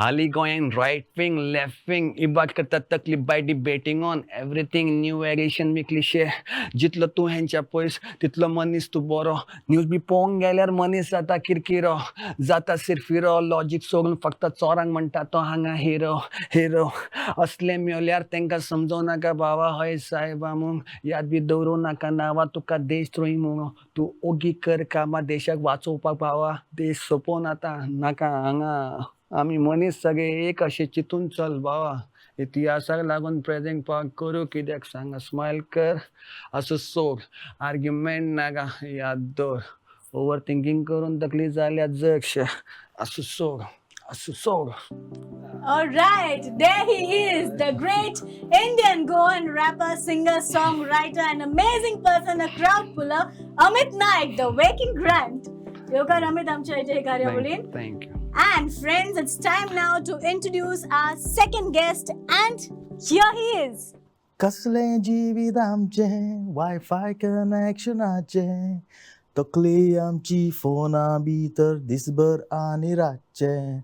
हाली गोंयान right wing, left wing इबाड करता तकली by debating on everything. New edition be cliche. जितलो तूं हेंच्या पयस तितलो मनीस तूं बरो. न्यूज बी पळोवंक गेल्यार मनीस जाता किरकिरो, जाता सिरफिरो. लॉजीक सोडून फक्त चोरांक म्हणटा तो हांगा हिरो हिरो. असले मेवल्यार तांकां समजोवं नाका बाबा, हय सायबा म्हूण याद बी दवरूं नाका नांवा. तुका देश द्रोही म्हणून तूं ओगी कर कामां देशाक वाचोवपाक भावा. देश सोंपोवन आतां नाका हांगा, आमी मनीस सगळे एक अशें चिंतून चल बाबा. इतिहासाक लागून प्रेजेंट पाक करूं कित्याक सांगा, स्मायल कर असो सोड, आर्ग्युमेंट नाका याद दवर. ओवर थिंकींग करून तकली जाल्या जगशे, असो सोड, असो सोड. All right, there he is, the great Indian Goan rapper, singer, songwriter, an amazing person, a crowd puller, Amit Naik, the Waking Grant. येवकार अमित आमच्या इथे कार्यावळीन. Thank you. And friends, it's time now to introduce our second guest, and here he is. कसलें जिवीत आमचें wifi कनेक्शनाचें, तकली आमची फोना भितर दिसभर आनी रातचें.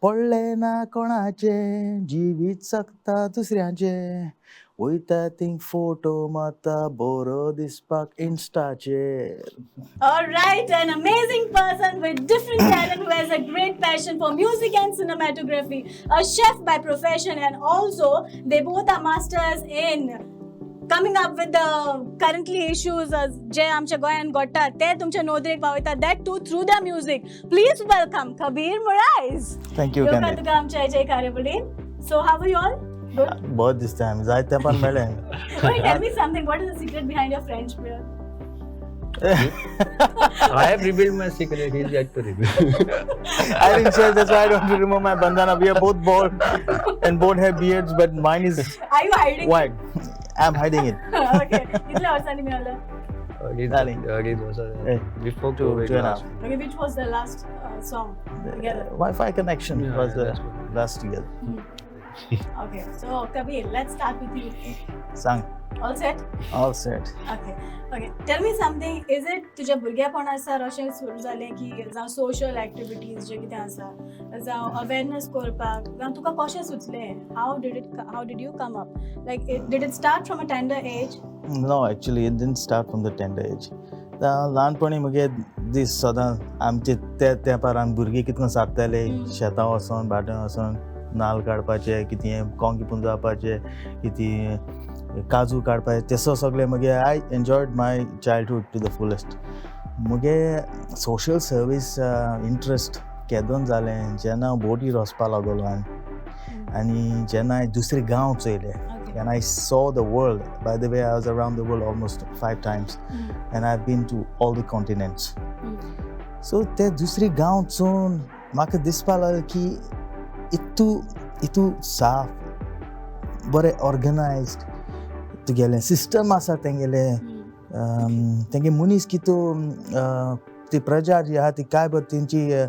पडलें ना कोणाचें, जिवीत जगता दुसऱ्याचें, वयता थिंग फोटो मारता बरो दिसपाक इन्स्टाचेर. All right, an amazing person with different talent who has a great passion for music and cinematography, a chef by profession, and also they both are masters in coming up with the currently issues as जे आमच्या गोंयांत घडटात ते तुमच्या नोदरेक पावयतात, that too through the music. Please welcome Kabir Morais. Thank you. येवकार candy. तुका आमच्या हेच्या कार्यावळीन. So how are you all? Good? बरें दिसता, आमी जायते तेंपान मेळ्ळे. Wait, tell me something. What is the secret behind your French beard? I have revealed my secret. He's yet to reveal. I didn't share, that's why I don't remove my bandana. We are both bald and both have beards, but mine is Are you hiding? White. I'm hiding it. Okay. कितल्या वर्सांनी मेळ्ळें? अडीच Darling. अडीच वर्सां. Eh, Before two, COVID two and a last. Half. Okay, which was the last song together? Wi-Fi connection Yeah, was the that's what- last together. Okay, so Kabir, let's start with you. Sang. All set? All set. Okay. Tell me something. Is it तुज्या भुरगेपणासार अशें सुरू जालें की जावं social activities जे कितें आसा, जावं awareness करपाक, जावं तुका कशें सुचलें? How did you come up? Like, did it start from a tender age? No, actually, it didn't start from the tender age. ल्हानपणी मुगे दीस सदां आमचे ते तेंपार आमी भुरगीं कितको सारताले, शेतां वचोन, भाटां वचोन नाल्ल काडपाचे, कितें कोंगे पुंजावपाचे, कितें काजू काडपाचे, ते सगळे मुगे. I enjoyed my childhood to the fullest. मुगे सोशल सर्वीस इंट्रस्ट केदोन जालें जेन्ना हांव बोटीर वचपा लागलो आनी जेन्ना हांवें दुसरे गांव चोयले and I saw the world. By the way, I was around the world almost five times and I've been to all the continents. So ते दुसरे गांव चोवन म्हाका दिसपा लागलें की इतू इतू साफ, बरें ऑर्गनायज्ड तुगेलें सिस्टम आसा तेंगेलें, तेंगे मनीस कितू, ती प्रजा जी आहा ती काय बरें तेंची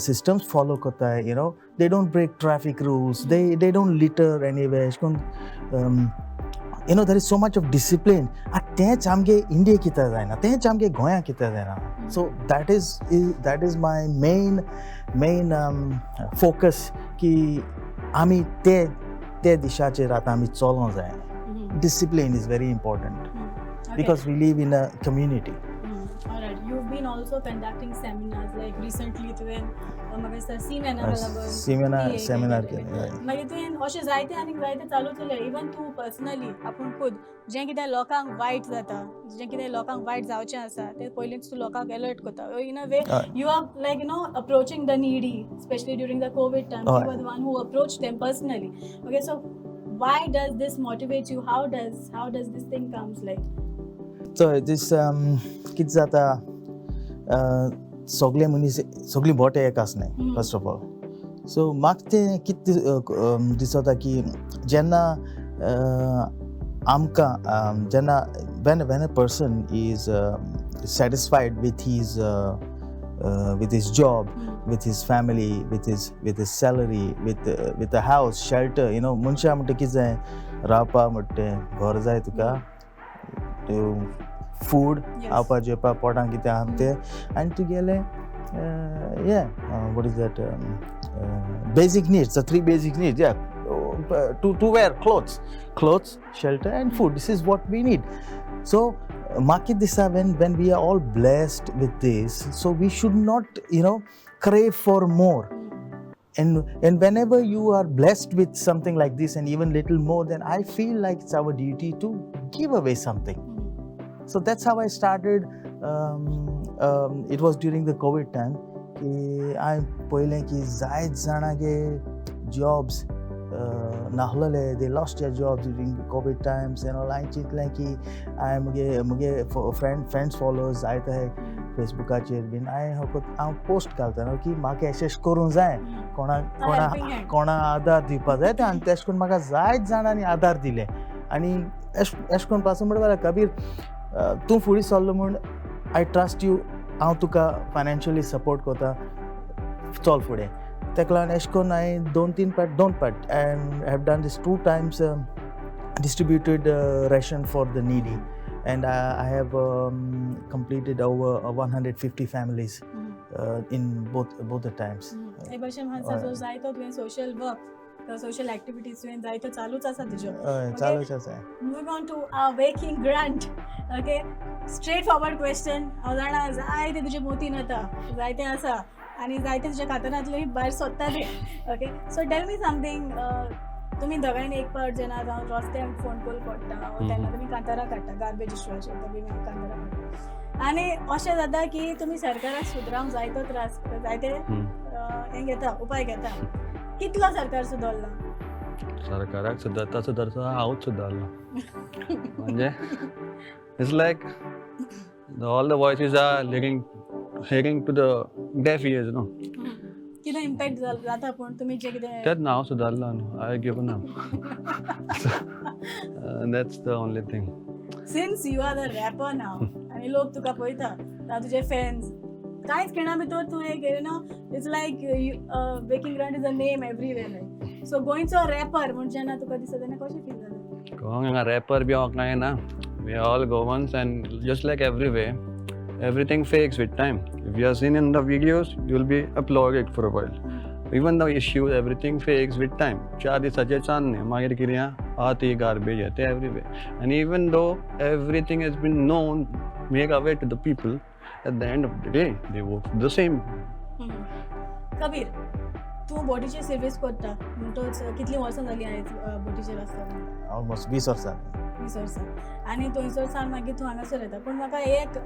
सिस्टम्स फॉलो करताय. They don't break traffic rules, they don't litter anyway. अशें करून there is so much of discipline. आतां तेंच आमगे इंडिये कित्याक जायना, तेंच आमगे गोंया कित्याक जायना? So that is my main focus की आमी ते ते दिशाचेर आतां आमी चलोंक जाय. Discipline is very important because we live in a community. All right. You've been also conducting seminars, like recently तुवें म्हाका दिसता सीमेना लागून सीमेना ती एक सेमिनार केलेली. केले, हय. मागीर तुवें अशें जायते आनी जायते चालू चलय. इवन तूं पर्सनली आपूण खुद जें कितें लोकांक वायट जाता, जें कितें लोकांक वायट जावचें आसा, तें पयलींच तूं लोकांक अलर्ट करता in a way. हय. You are like approaching the needy, especially during the COVID time. हय. You are the one who approach them personally. Okay, so why does this motivate you? How does this thing comes, like? चोय, दीस कितें जाता, सगळे मनीस सगळीं बोटे एक आसनाय. फर्स्ट ऑफ ऑल, सो म्हाका तें कितें दिसता की जेन्ना आमकां जेन्ना when a person is satisfied with his job, with his family, with his salary, with a house, shelter. मनशां म्हणटा कितें जाय रावपा, म्हणटा तें घर जाय तुका, फूड, खावपा जेवपा पोटांक कितें आहा तें, आनी तुगेलें yeah, what is that, basic needs, the three basic needs, yeah, to wear clothes, shelter and food. This is what we need. So म्हाका दिसता when we are all blessed with this, so we should not crave for more. And whenever you are blessed with something like this and even little more, then I feel like it's our duty to give away something. So that's how I started. It was during the COVID time की हांवें पळयलें की जायत जाणांगे jobs नासलेले, they lost their jobs during COVID times and all. हांवें चिंतलें की हांवें मुगे फ्रेंड्स फॉलोअर्स जायते आहाय फेसबुकाचेर बीन, हांवें फकत हांव पोस्ट घालतालो की म्हाका अशें अशें करूंक जाय, कोणा कोणा helping hand. कोणा आदार दिवपा जाय ते. आनी तेश करून म्हाका जायत जाणांनी आदार दिले आनी एश करून पासून म्हणटा, कबीर, तूं फुडें सरलो म्हूण I trust you, हांव तुका फायनान्शियली सपोर्ट करता, चल फुडें. ताका लागून एशें करून हांवें दोन तीन पाट, दोन पाट and have done this two times, distributed ration for the needy, and I have completed over 150 families in both the times. हे भशेन आसा. सो जायतो तुवें सोशल वर्क, सोशल एक्टिविटीज तुवें जायतो चालूच आसा तुज्यो. हय, चालूच आसा. Moving on to our Waking Grant. Okay, straightforward question. हांव जाणा जायते तुजे मोतीन आतां जायते आसा आनी जायते तुज्या खातनांतले भायर सोदता ते. Okay, so tell me something. तुमी दोगांयनी एक पावट जेन्ना हांव रस्त्यार फोन कॉल पडटा तेन्ना तुमी कांतारां काडटा, गार्बेज इश्यूचेर बी कांतारां काडटा आनी अशें जाता की तुमी सरकाराक सुदरावंक जायतो त्रास, जायते हें घेता, उपाय घेता. कितलो सरकार सुदरला? सरकाराक सुदारता सुदारता हांवूच सुदारलो. म्हणजे it's like all the voices are hearing to the deaf ears, no? कितें इम्पॅक्ट जाता पूण तुमी जे कितें तेच ना, हांव सुदारलो न्हू, I given up, that's the only thing. Since you are the rapper now आनी लोक तुका पळयता, जावं तुजे फॅन्स, कांयच खिणा भितर तूं एक it's like Waking Grant is a name everywhere. So गोंयचो रॅपर म्हूण जेन्ना तुका दिसता तेन्ना कशें फील जाता? कोण हांगा रॅपर बी हांव कांय ना. We all Goans and just like everywhere, everything fades with time. If you are seen in the videos, you will be applauded for a while. Even the issue, everything fades with time. चार दिसाचे चान्ने, मागीर कितें आहा ती garbage ते everywhere. And even though everything has been known, make aware to the people, at the end of the day they work the same. Kabir, तूं बोटीचेर service करता म्हणटच कितलीं वर्सां जालीं आयज बोटीचेर आसता? ऑलमोस्ट 20 वर्सां. 20 वर्सां. आनी थंयसर सावन मागीर तूं हांगासर येता. पूण म्हाका एक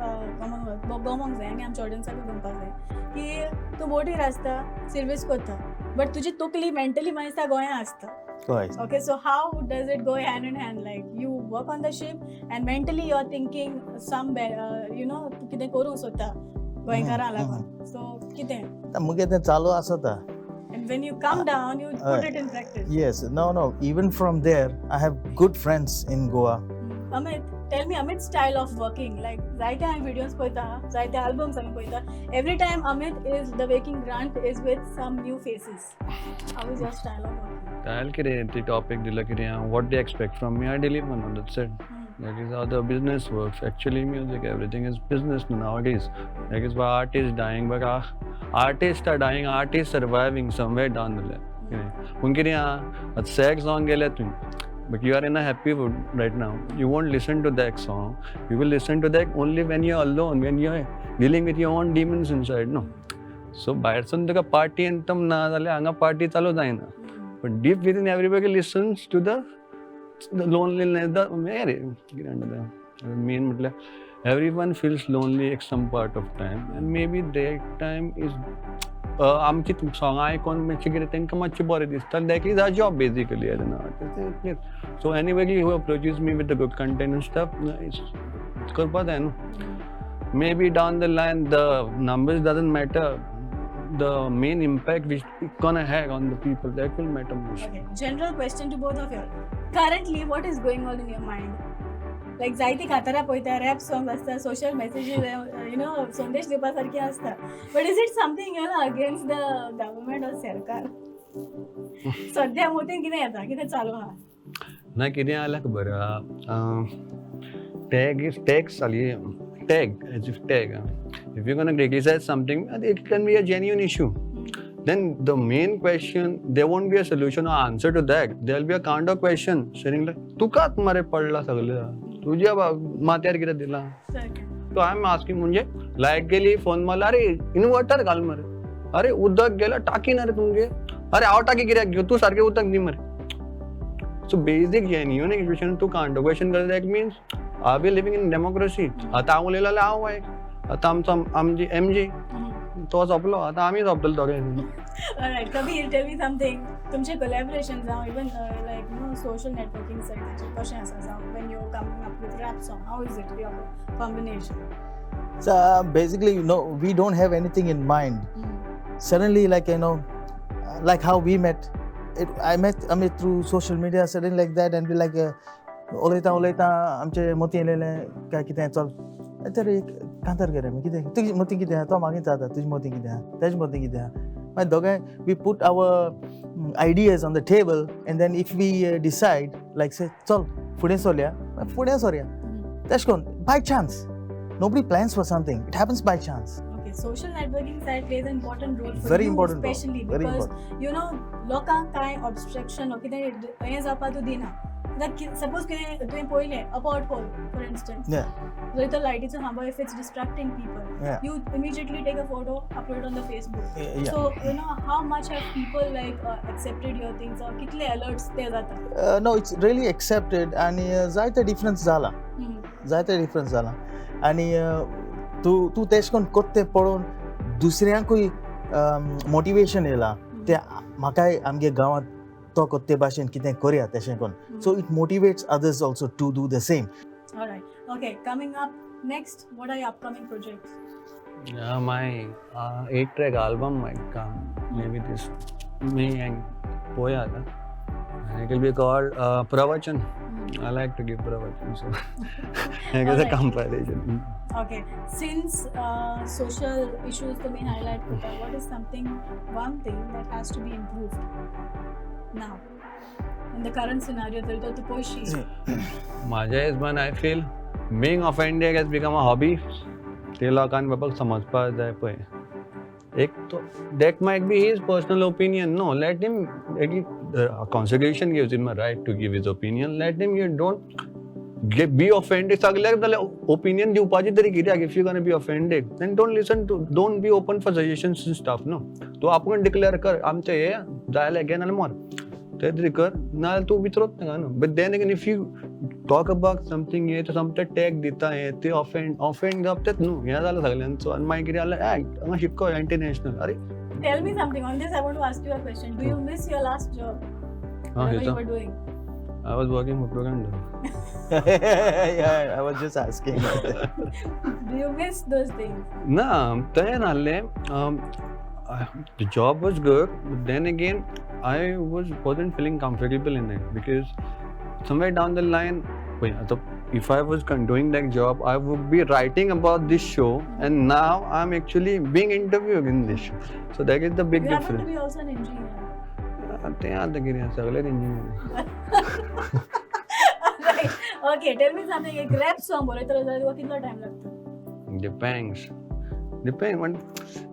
गमोंक जाय आनी आमच्या ऑडियन्साकूय गमपाक जाय की तूं बोटीर आसता, सर्वीस करता, बट तुजी तकली मेंटली मागीर दिसता गोंया आसता. हय. Okay, so how does it go hand in hand? Like you work on the ship and mentally you're thinking some, तूं कितें करूंक सोदता गोंयकारां लागून. सो कितें? मुगे तें चालू आसता. And when you come down, you put it in practice. Yes, no. Even from there, I have good friends in Goa. Amit, tell me Amit's style of working. Like जायते हांवें videos पळयता, जायते albums आमी पळयता. Every time Amit is the Waking Grant is with some new faces. How is your style of working? Style कितें, ती topic दिलो कितें, what they expect from me, I deliver, no, that's it. That is how the business works. Actually, music, everything is business nowadays. That is why art is dying, but artists are dying, art is surviving somewhere down the line. पूण कितें आहा, sad song गेले तुवें, but you are in a happy mood right now. You won't listen to that song. You will listen to that only when you're alone, when you're dealing with your own demons inside, no? So भायरसून तुका party anthem ना जाल्यार हांगा party चालू जायना. But deep within everybody listens to the loneliness, the अरे कितें म्हणटा तें मेन म्हटल्यार everyone feels lonely at some part of time and maybe that time is आमची सॉंगां आयकोन मातशें कितें तांकां मातशें बरें दिसता. That is our job basically as an artist. So anybody who approaches me with the good content and stuff, it's करपा जाय न्हू. Maybe down the line the numbers doesn't matter, the main impact which gonna have on the people, that will matter most. Okay, general question to both of you. Currently, what is going on in your mind? Like जायती कातारां पळयता, rap song आसता, social messages, you know संदेश दिवपा सारकी आसता, but is it something against the government or सरकार? सद्या मोतीन कितें येता, कितें चालू आहा? ना, कितें जालें खबर आहा, tag is tag जाली, tag as if tag If you gonna criticize something, it can be a genuine issue. Then the main question, there won't be a solution or answer to that. There'll be a counter question saying like, तुकाच मरे पडला सगळं, तुझ्या माथ्यार कितें दिला. So I am asking, म्हणजे light गेली, फोन मारला, अरे इन्व्हर्टर घाल मरे, अरे उदक गेलं टाकी ना रे तुमगे, अरे हांव टाकी कित्याक घेवं, तूं सारकें उदक दी मरे. सो बेजीक जेन्युइन क्वेश्चन तूं काउंटर क्वेश्चन करता, that means are we living in democracy? आतां हांव उलयलो जाल्यार हांव वायट, आतां आमचो आमची एमजी तो सोंपलो, आतां आमी सोंपतले दोगांय. Alright, Kabir, tell me something. तुमचे collaboration जावं, even like you know social networking site कशें आसा जावं, when you coming up with rap song, how is it your combination? So basically, you know, we don't have anything in mind. Suddenly, like you know, like how we met. I met Amit through social media, suddenly like that, and we like उलयता उलयता आमचे मतीं येयलें काय कितें चल तर एक कांतार केलें कितें तुजी मतीं कितें आहा, तो मागीर जाता तुजी मतीं कितें आहा, तेजे मतीं कितें आहा, मागीर दोगांय we put our ideas on the table and then if we decide like say चल फुडें सरया, फुडें सरया तेश करून by chance. Nobody plans for something, it happens by chance. Okay, social networking site plays an important role for Very you important role. especially Very because you know लोकांक कांय obstruction वा कितें हें जावपाक तूं दिना. सपोज कितें तुवें पळयलें a pothole for instance, जर तो लायटीचो खांबो, if it's distracting people, you immediately take a photo, upload on the Facebook. So you know how much have people like accepted your things or कितले alerts ते जाता? No, it's really accepted आनी जायते difference जाला, जायते difference जाला. आनी तूं तूं तेश करून कोत्ते पळोवन दुसऱ्यांकूय मोटिवेशन येयला, ते म्हाकाय आमगे गांवांत तो कोत्ते भाशेन कितें करया तेशें करून. So it motivates others also to do the same. Alright, okay, coming up next, what are your upcoming projects? Yeah, my 8-track album might come maybe this May and पोया आता, and it will be called Pravachan. I like to give Pravachan, so I guess a Alright. compilation. Okay, since social issues the main highlight करता, what is something, one thing that has to be improved now in the current scenario तरी तो तूं पळयशी? माझ्या हिसबान I feel being offended has become a hobby. ते लोकांनी बाबा समजपाक जाय पळय, एक तो that might be his personal opinion, no, let him, constitution gives him a right to give his opinion, let him. You don't be offended. सगल्याक जाल्यार ओपिनियन दिवपाची तरी कित्याक? If you gonna be offended, then don't listen to, don't be open for suggestions stuff, न्हू. तूं आपूण declare कर, आमचें हें जाय जाल्यार घे, नाल्यार मर, तें तरी कर, नाल्यार तूं विचारत नाका न्हू. But then again, if you talk about something हें सोमतें टॅग दिता, हें तें ऑफेंड ऑफेंड जावप तेंच न्हू, हें जालां सगल्यांचो. आनी मागीर कितें जालें, हांगा शिक्को एंटी नॅशनल, अरे. Tell me something on this. I want to ask you a question. Do you miss your last job? हां. Whatever you हेचो were doing. I was working for program. Yeah, I was just asking. Do you miss those things? ना, तें नासलें. The job was good, but then again I wasn't feeling comfortable in it because somewhere down the line, wait, so if I was doing that job, I would be writing about this show, and now I'm actually being interviewed in this show. So that is the big You happen to difference. Be also an engineer. तें आतां कितें सगळेच engineer. Right. Okay, tell me something. एक rap song बरयतलो जाल्यार तुका कितलो time लागता? Depends. Depends. But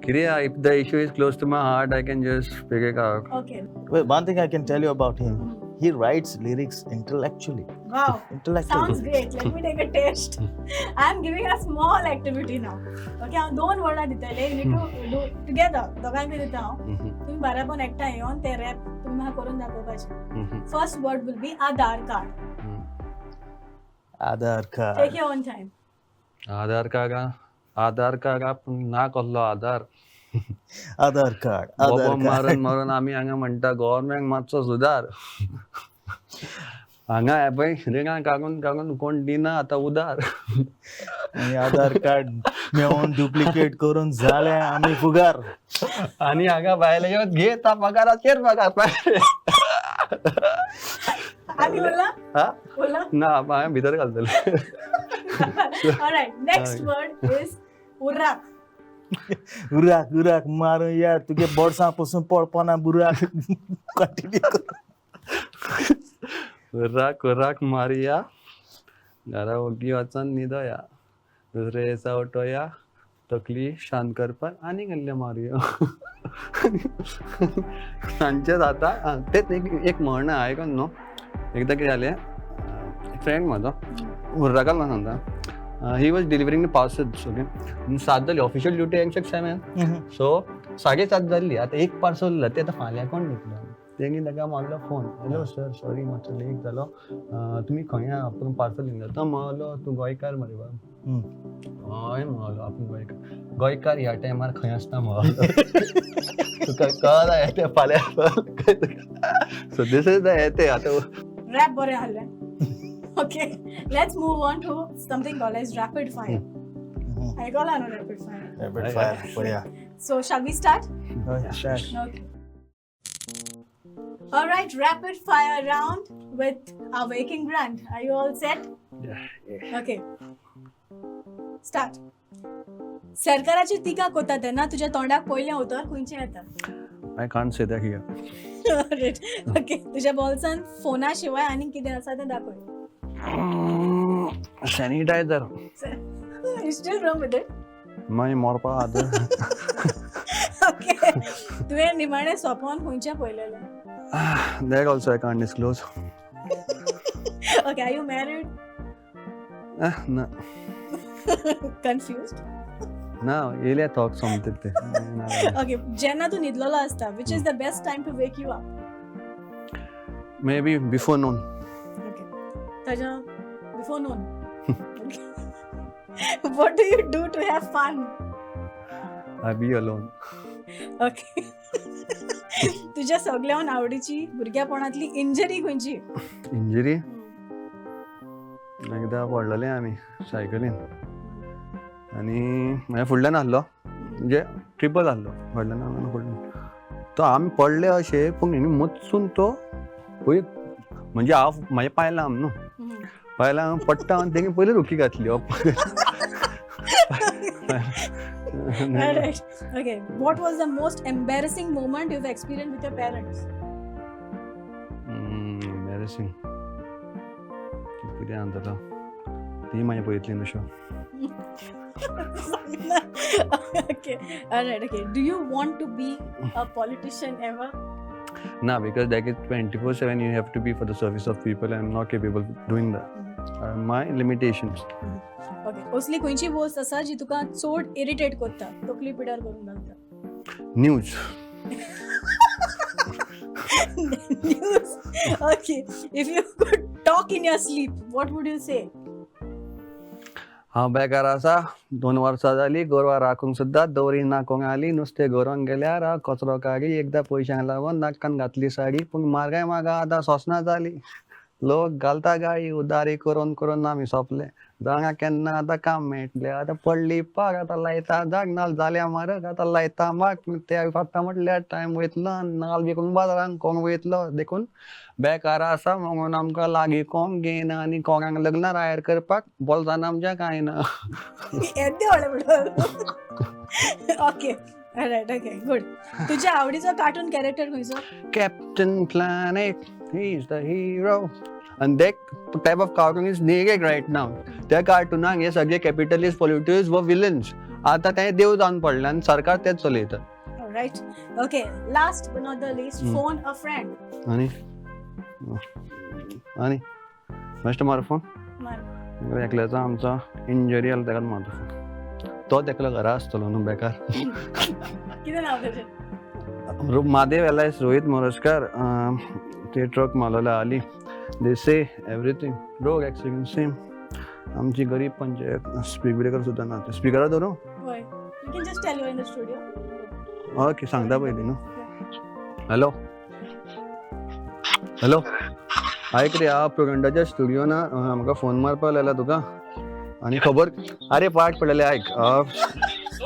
कितें, if the issue is close to my heart, I can just pick it out. Okay. Well, one thing I can tell you about him, he writes lyrics intellectually. Wow. Intellectually. Sounds great. Let me take a test. I'm giving a small activity now. Okay, हांव दोन वर्डां दितले. You need to do together. दोगांकूय दिता हांव. तुमी बाराबोन एकठांय येवन ते रॅप तुमी म्हाका करून दाखोवपाचे. First word will be Aadhaar card. Aadhaar card. Take your own time. Aadhaar card, Aadhaar card, पूण ना कसलो आधार. आधार कार्ड, बोबो आधार मारून कार्ड. मारून आमी हांगा म्हणटा गव्हर्मेंट मातसो सुदार. हांगा हे पळय रिणां काडून काडून कोण दिना आतां उदार. आनी आधार कार्ड मेळोवन डुप्लिकेट करून जालें आमी फुगार. आनी हांगा भायले येवन घेता पगाराचेर पगार. आनी उरला? हा. उरला? ना, हांवें भितर घालतले. Alright, next word is उर्राक. उराक उराक मारून या तुगे बोडसां पसून पळपना बुराक. कंटिन्यू कर. उर्राक उर्राक मारया, घरा ओगी वचोन न्हिदोया, दुसरे दिसा उठोया, तकली शांत करपाक आनीक इल्लें मारुया. सांजचें जाता. आं, तेच एक म्हण आहा, आयकून न्हू. एकदां कितें जालें, फ्रेंड म्हजो उर्राकाल म्हाका सांगता, he was delivering the parcels, okay. 7 जाली, ऑफिशियल ड्युटी एक्झॅक्ट 7, सो 7:30 जाल्ली. आतां एक पार्सल उरला, तें आतां फाल्यां कोण दितलो? तेणी ताका मारलो फोन, हॅलो सर, सॉरी मातसो लेट जालो, तुमी खंय आहा, आपूण पार्सल दिवन तो म्हणलो, तूं गोंयकार मरे बाब? हय म्हणलो, आपूण गोंयकार. गोंयकार ह्या टायमार खंय आसता म्हणलो, तुका कळना येते फाल्यां. सो this is the येते आतां. रॅप बरें आहलें. Okay, let's move on to something called as rapid fire. आयकलां न्हू rapid fire? Rapid fire पळया. So shall we start? हय, start. Okay. All right, rapid fire round with our waking grunt. Are you all set? Yeah. Okay. Start. सरकाराची टिका कोता तेन्ना तुज्या तोंडाक पयलें उतर खंयचें येता? I can't say that here. Right. Okay. तुज्या बोल्सान फोना शिवाय आनीक कितें आसा तें दाखय. Sanitizer. You still roam with it? मागीर मरपा आतां. Okay. तुवें निमाणें सोपोन खंयचें पळयलेलें? That also I can't disclose. Okay, are you married? ना. Confused? ना, येयल्या थॉक सोमते ते. Okay, जेन्ना तूं न्हिदलेलो आसता, which is the best time to wake you up? Maybe before noon. Okay. ताच्या before noon. Okay. What do you do to have fun? I be alone. Okay. तुज्या सगळ्याहून आवडीची भुरग्यापणांतली इंजरी खंयची? इंजरी, एकदां पडलेले आमी सायकलीन आनी म्हाज्या फुडल्यान आहलो, म्हणजे ट्रिपल आहलो, फाटल्यान आहलो फुडल्यान. तो आमी पडले अशे, पूण हेणी मदसून तो पळय, म्हणजे हांव म्हाज्या पांय लांब न्हू, पांय लांब पडटा आनी तेणी पयलीं रुकी घातली. Alright. Okay. What was the most embarrassing moment you've experienced with your parents? Embarrassing कितें सांगतलो, ती मागीर पळयतली न्हू show. Okay. Alright. Okay. Do you want to be a politician ever? ना, because that is 24/7 you have to be for the service of people. I am not capable of doing that. My limitations. Okay. असली खंयची वस्त आसा जी तुका चड irritate करता, तकली पिड्यार करून घालता? News. News. Okay. If you could talk in your sleep, what would you say? हांव बेकार आसा, 2 वर्सां जालीं, गोरवां राखूंक सुद्दां दवरी ना कोंगाली, नुस्तें गरोवंक गेल्यार हांव कचरो काडी, एकदां पयशांक लागून नाटकान घातली साडी, पूण म्हारगाय म्हाका आतां सोंसना जाली, लोक घालता गाळी, उदारी करून करून आमी सोंपले, जाणा केन्ना आतां काम मेळटलें, आतां पडली पाक आतां लायता जाग, नाल जाल्या म्हारग आतां लायता माग, ते आतां म्हटल्यार टायम वयतलो आनी नाल विकूंक बाजारान कोण वयतलो, देखून बेकार आसा म्हणून आमकां लागीं कोण घेयना आनी कोणाक लग्नाक हायर करपाक बोल्सान आमच्या कांय ना. येद्दे व्हडलें म्हणल्यार. Okay. Alright. Okay. Good. तुज्या आवडीचो कार्टून कॅरेक्टर खंयचो? Captain Planet, he is the hero. And that type of cartoon is needed right now. त्या कार्टूनाक हे सगळे कॅपिटलिस्ट पॉलिटिक्स व विलन्स आता ते देव जावन पडले आनी सरकार तेच चलयता. Alright. Okay. Last but not the least, phone a friend. आनी आनी बेश्टो मार फोन. मार. एकल्याचो आमचो इंजरी जालो, ताकाच मारता फोन. तो एकलो घरा आसतलो न्हू बेकार. कितें नांव ताचें? महादेव एलायस रोहित मोरजकर, ते ट्रक मारलेलो आली. They say everything road accident same. आमची गरीब पंचायत, स्पीड ब्रेकर सुद्दां ना. स्पिकरार धरूं? हय. You can just tell you in the studio. Okay, सांगता पयलीं न्हू. हॅलो हॅलो, आयक रे, हांव प्रुडंटाच्या स्टुडियो ना, म्हाका फोन मारपाक लायला तुका आनी खबर आरे पाठ पडलेले. आयक,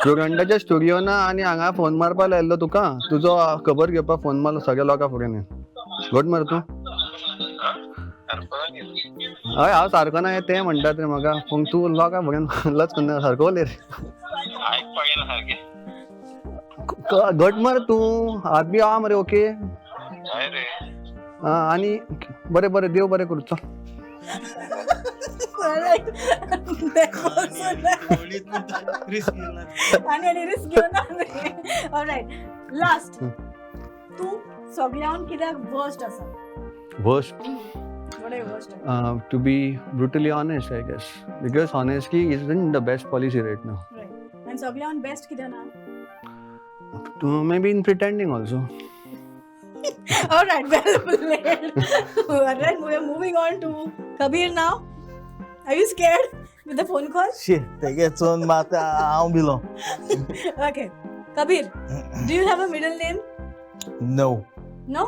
प्रुडंटाच्या स्टुडियो ना आनी हांगा फोन मारपाक लायल्लो तुका, तुजो खबर घेवपाक फोन मारलो सगळ्या लोकां फुडें. घट मरे तूं. हय, हांव सारको ना तें म्हणटात रे म्हाका, पूण तूं लोकां फुडें लज करना, सारको उलय रे. घट मरे तूं, हात बी आहा मरे? ओके, आनी बरें बरें, देव बरें करूं, चल. Alright. That was so nice. आनी आनी रिस्क घेवन ऑलरायट लास्ट तूं सगळ्यान कित्याक वर्स्ट आसा? Worst. What are worst? To be brutally honest, I guess, because honesty isn't the best policy right now. Right, आनी सगळ्यान बेस्ट कितें ना? Maybe in pretending also. All right, well played. All right, we are moving on to Kabir now. Are you scared with the phone call? शी तेगे चोवन मात हांव below. Okay. Kabir, do you have a middle name? No. No?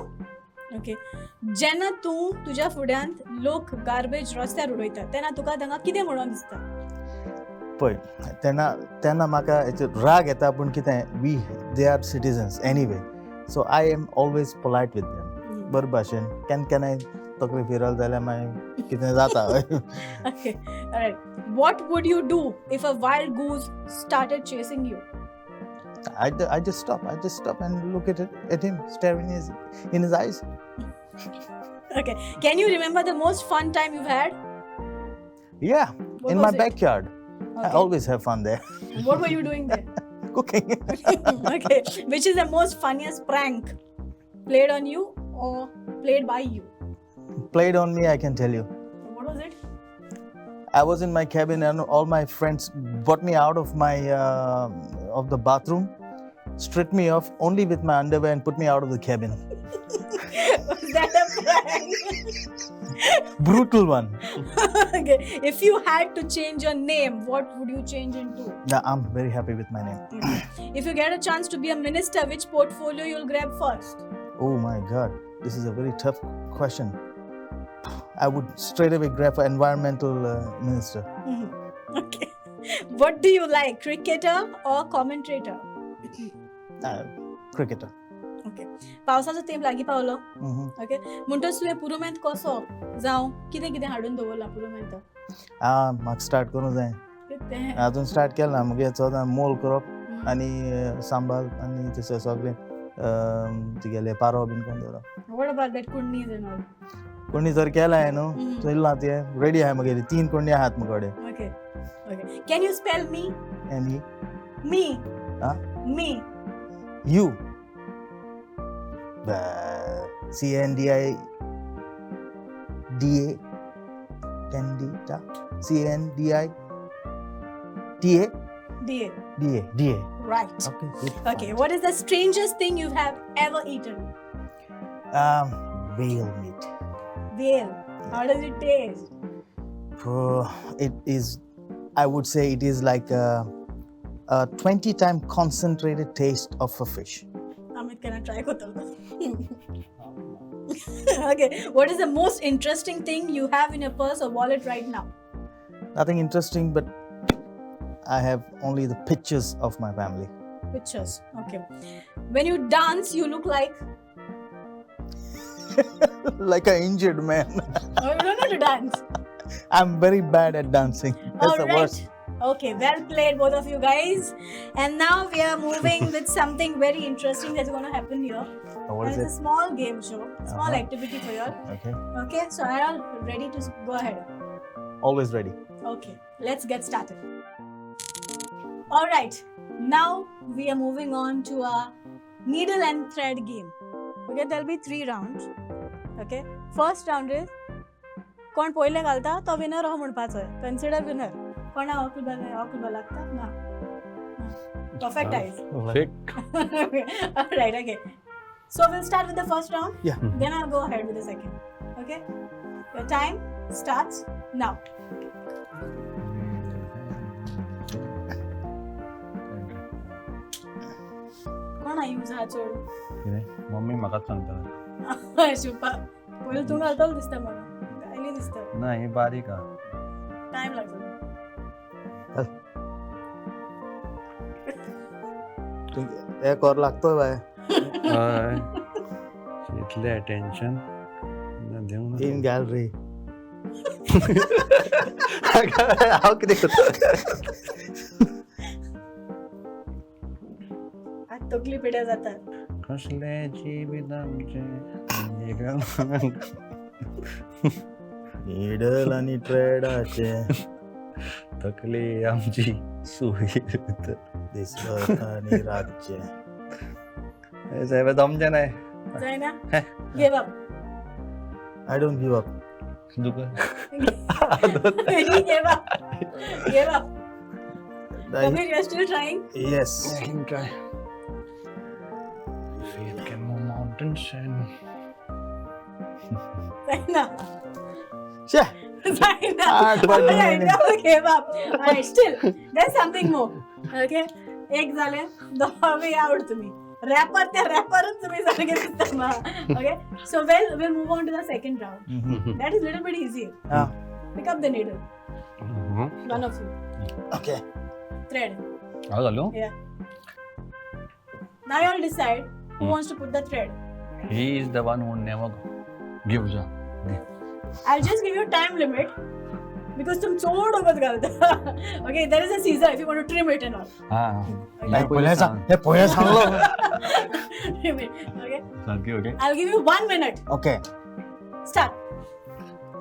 Okay. जेन्ना तूं तुज्या फुड्यांत लोक garbage रस्त्यार उडयतात तेन्ना तुका तांकां कितें म्हणून दिसता? पळय तेन्ना तेन्ना म्हाका राग येता पूण कितें we they are citizens anyway, so I am always polite with them. बरे भाशेन केन्ना केन्नाय तकली फिरल जाल्यार मागीर कितें जाता. Okay. All right. What would you do if a wild goose started chasing you? I just stop. I just stop and look at him, staring in his eyes. Okay. Can you remember the most fun time you've had? Yeah, What in was my it? Backyard. I Okay. always have fun there. What were you doing there? Cooking. Okay. Which is the most funniest prank played on you or played by you? Played on me, I can tell you. What was it? I was in my cabin and all my friends brought me out of my of the bathroom, stripped me off only with my underwear and put me out of the cabin. Was that a prank? Brutal one. Okay. If you had to change your name, what would you change into? Now I'm very happy with my name. If you get a chance to be a minister, which portfolio you'll grab first? Oh my God, this is a very tough question. I would straight away grab for environmental minister. Okay. What do you like, cricketer or commentator? Cricketer. Okay. पावसाचो तेंप लागीं पावलो. Mhm. Okay, म्हणटच तुवें पुरुमेंत कसो जावं कितें कितें हाडून दवरलां पुरुमेंत? आ म्हाका स्टार्ट करूंक जाय. तें अजून स्टार्ट केलें ना. मुगे चोदा मोल करप आनी सांबाळ आनी तशें सगळें तुगेलें पारो बीन करून दवरप. What about that कुडणीज and all? कोणी जर केलां हांवें न्हू Mhm. चोयलां तें रेडी आहाय मुगेली तीन कोंडी आहात मुगडे. Okay, okay, can you spell me? M E. Me. Huh? Me. U C N D I D A Candida C N D I T A D A. D A D A. Right. Okay, good. Okay, what is the strangest thing you have ever eaten? Whale meat. Whale. How does it taste? It is, I would say it is like a 20 time concentrated taste of a fish. Amit, can I try करतलो? Okay, what is the most interesting thing you have in your purse or wallet right now? Nothing interesting, but I have only the pictures of my family. Pictures. Okay. When you dance, you look like? Like an injured man. Oh, you don't know to dance. I'm very bad at dancing. That's All the right. worst. Okay, well played, both of you guys. And now we are moving with something very interesting that's going to happen here. Oh, what And is it's it? a small game show, small activity for you all. Okay. Okay, so are you all ready to go ahead? Always ready. Okay, let's get started. All right, now we are moving on to a needle and thread game. Okay, there'll be 3 rounds. Okay, first round is कोण पयलें घालता तो winner हो म्हणपाचो, consider winner. कोणा होकल लागता ना? Perfect eyes. Fake. All right, okay. So we'll start with the first round. Yeah. Then I'll go ahead with the second. Okay. Your time starts now. कोण यूज हा चड? कितें मम्मी म्हाकाच सांगता. शिवपा पयलीं तूं घालतलो दिसता म्हाका, आयली दिसता. ना, ही बारीक आहा. टायम लागता. एक और लागतोय बाय. हय, इतलें अटेन्शन दिवंक इन गॅलरी. हांव कितें करता? आतां तकली पिड्या जाता. कसलें जिवीत आमचें. निडल आनी ट्रेडाचे तकली आमची सुई दिसभर आनी रातचे. साहेब, जमचें नाही. जायना. Give up. I don't give up. तुका He gave up. Gave up. Kabir, you are still trying. Yes. I can try. Faith can move mountains and जायना. शे. जायना. आठ पडले. Alright, now gave up. Alright, still there's something more. Okay, एक झाले, दोघे आवड तुम्ही रॅपर, त्या रॅपरच तुम्ही सारखे दिसता. Okay, so well, we'll move on to the second round. That is little bit easy. हा. Pick up the needle, one of you. Okay. Thread. हांव घालू. Yeah. Now you all decide who wants to put the thread. He is the one who never gives up. I'll just give you time limit because तुम चोड वगत घालता. Okay, there is a scissor if you want to trim it and all. हा. हे पयलें सांग, हे पयलें सांगलो. Trim it. Okay. सारकी. Okay. I'll give you 1 minute. Okay. Start.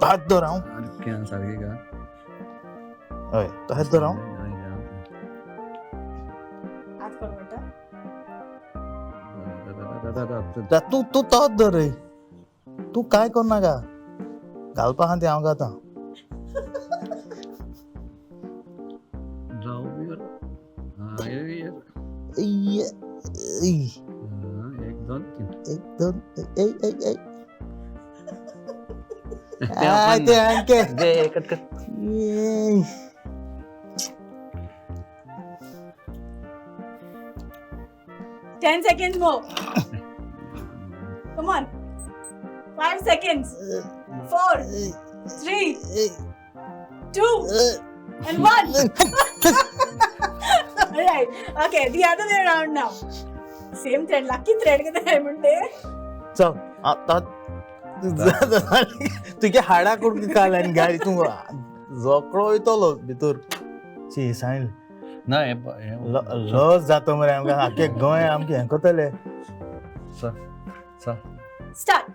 तोच दवर हांव. सारकी आं, सारकी का? हय, तशेंच दवर हांव. हात कोण म्हणटा? तूं तूं तोच दर रे, तूं कांय कर नाका, घालपा आहा तें हांव घातां. जाऊ बी. हा, ये, ये. इय, इय. हा, एक, दोन, तीन. एक, दोन, ए ए ए. ते आ, आपण- ते आणखे. दे, कट कर. ये. 10 seconds more. Come on. 5 seconds. Four, three, two, and one. Alright. Okay, the other way around now. Same thread. Lucky thread कितें आहे म्हणते. चल आतां तुगे हाडा करून काल आनी गाडी तूं जोकडो वयतलो भितर शी सांगले. ना, हे हे लस जाता मरे आमकां, आख्खे गोंय आमचें हें करतले. चल चल. Start.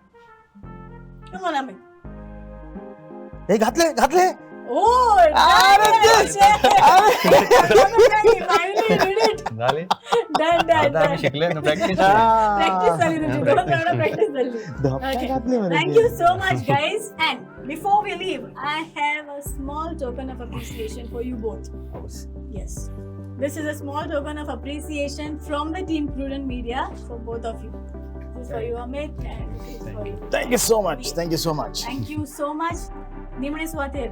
Come on, Amit. हे घातले, घातले. Oh, अरे nice. Finally you did it. झाले. Done, done, आता आम्ही done. शिकले ना, प्रॅक्टिस. प्रॅक्टिस झाली तुझी, दोन राऊंड प्रॅक्टिस झाली. Okay. घातली मरे. Thank you so much, guys. And before we leave, I have a small token of appreciation for you both. Yes. This is a small token of appreciation from the team Prudent Media for both of you. This is for you, Amit, and this is for you. Thank you so much, thank you so much. Thank you so much. निमणे सुवातेर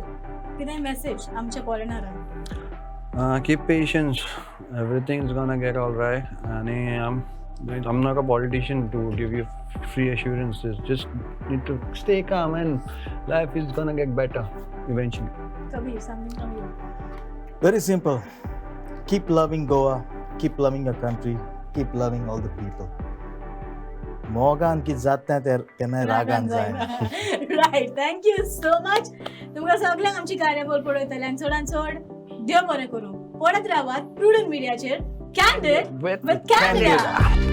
कितें message आमच्या पॉरेनरांक? Keep patience. Everything's gonna get all right. And I'm not a politician to give you free assurances. Just need to stay calm and life is gonna get better eventually. Kabir, something from you. Very simple. Keep loving Goa, keep loving your country, keep loving all the people. मोगान कितें जाता तें केन्नाय रागान जायना. Right, thank you so much. तुमकां सगल्यांक आमची कार्यावळ पळयतल्यांक चडान चड देव बरें करूं. पळयत रावात प्रुडंट मिडियाचेर candid With with Canada.